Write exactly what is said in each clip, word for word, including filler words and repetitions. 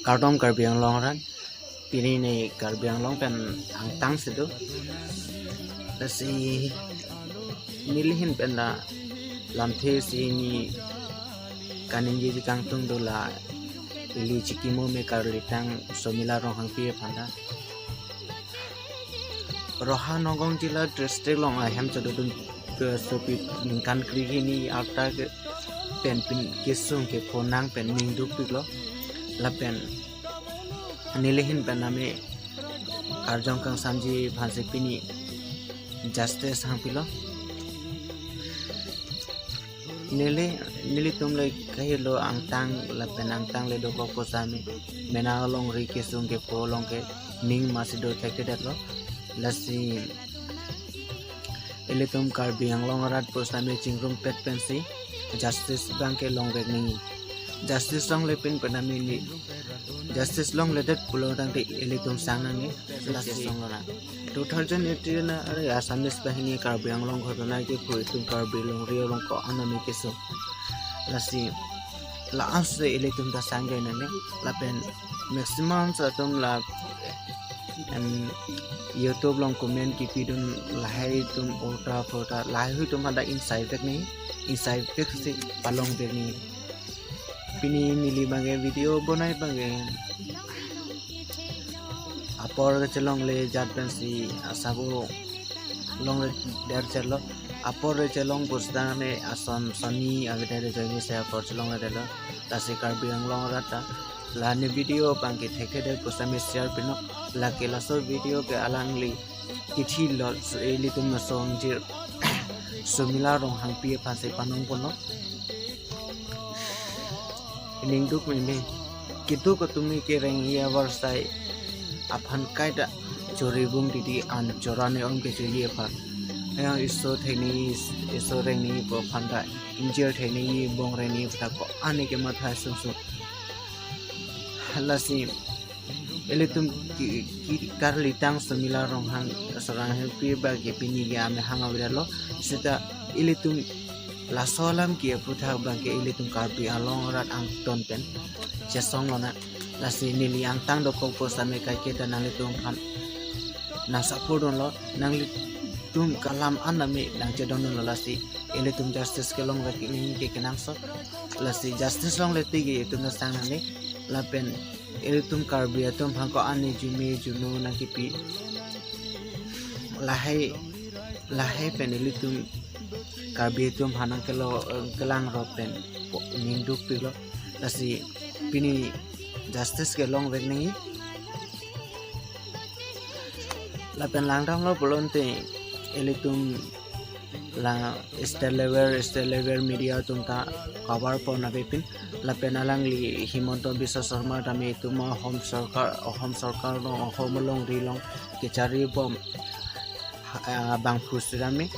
Kardom Karbi Anglong arat, pini ne Karbi Anglong pen angtang si do. Lasi neli ahin pen ta lamthe si ne kaningjeji kangtung do la ili chikimo me karlitang Somila Ronghangpi aphan ta. Roha Nagaon Jila district along ahem chododun, eh, sopi ningkan kre hini arta ke pen pini kesung kepho nang pen ning dukpiklo. Lapen neli ahin pen name karjong kangsamji aphan si pini justice hangpilo. Neli, nelitum le kahelo angtang lapen angtang le dokok pusitame mena alongri kesung kepho along ke ning masi do thekthedetlo. Lasi ilitum Karbi Anglong arat pusitame chingrumpet pensi justice abang ke longvek nangji. Justice longle pin pen name ne justice longledet pulo tangte ilitum sang nangji. Lasi song lona two thousand eighteen na are Assamese banghini Karbi Anglong ghotona kepho itum Karbi longri along ko-an name kesung. Lasi la-an si ilitum ta sang nangji lapen maximum sa atum la, em, YouTube along comment kipidun lahai atum ulta pulta lahai atum hadak ingsai vek nangji, ingsai vek si palongvek nangji. Pini neli abang ke video bonai abang ke apor kechelongle jat pensi asabo longledet chelo. Apor kechelong pusitame ason sonni avedet ajoine si apor chelongledetlo. Lasi Karbi Anglong arat ta la ne video abang ke thekthedet pusitame share pinon. Lake laso video ke alangli kithilo, so ilitum laso ingjir Somila Ronghangpi aphan si panong ponlo. Ning duk meme. Kitu katumi kereng ya varsai aphan kaita choribung didi an chorane om kechoji aphan. Yang iso theni, iso rengni pu aphan ta ingjir theni bong rengni pu ta ko-an ne kematha sungsung. Lasi ilitum ki, ki karlitang Somila Ronghang, Ronghangpi abang ke pini ke amehang avedetlo. Seta ilitum laso alam ke aphuthak abang ke ilitum Karbi Anglong arat angton pen chesong lona. Lasi neli angtang dokok pusitame kaiketa nanglitum aphan nang support dunlo, nanglitum kalam an name nang chedondunlo. Lasi ilitum justice kelongvek nangji ke kenangsot. Lasi justice longle tike itum ta sang nangji lapen ilitum Karbi atum aphan ko-an ne jume juno nangkipi. Lahai, lahai pen ilitum Karbi atum aphan nangkelo, eh, kelang rot pen ning dukpiklo. Lasi pini justice kelongvek nangji. Lapen langdamlo pulote ilitum la state level, state level media atum ta cover pon avepin. Lapen alangli Himanta Biswa Sarma tame itum ahom sorkar, ahom sorkar along, ahom alongri along kecharibom, ah, abangphu sitame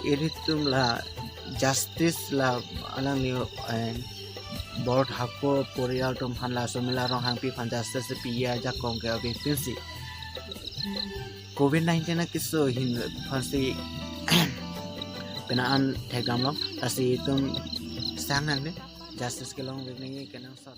ilitum la justice la alangli, eh, Borthakur poriyal atum aphan la Somila Ronghangpi aphan justice piya ajakong ke avepinsi covid nineteen akeso ahin aphansi pena an thekdamlo. Lasi itum sang nangji, justice kelongvek nangji kenangsot.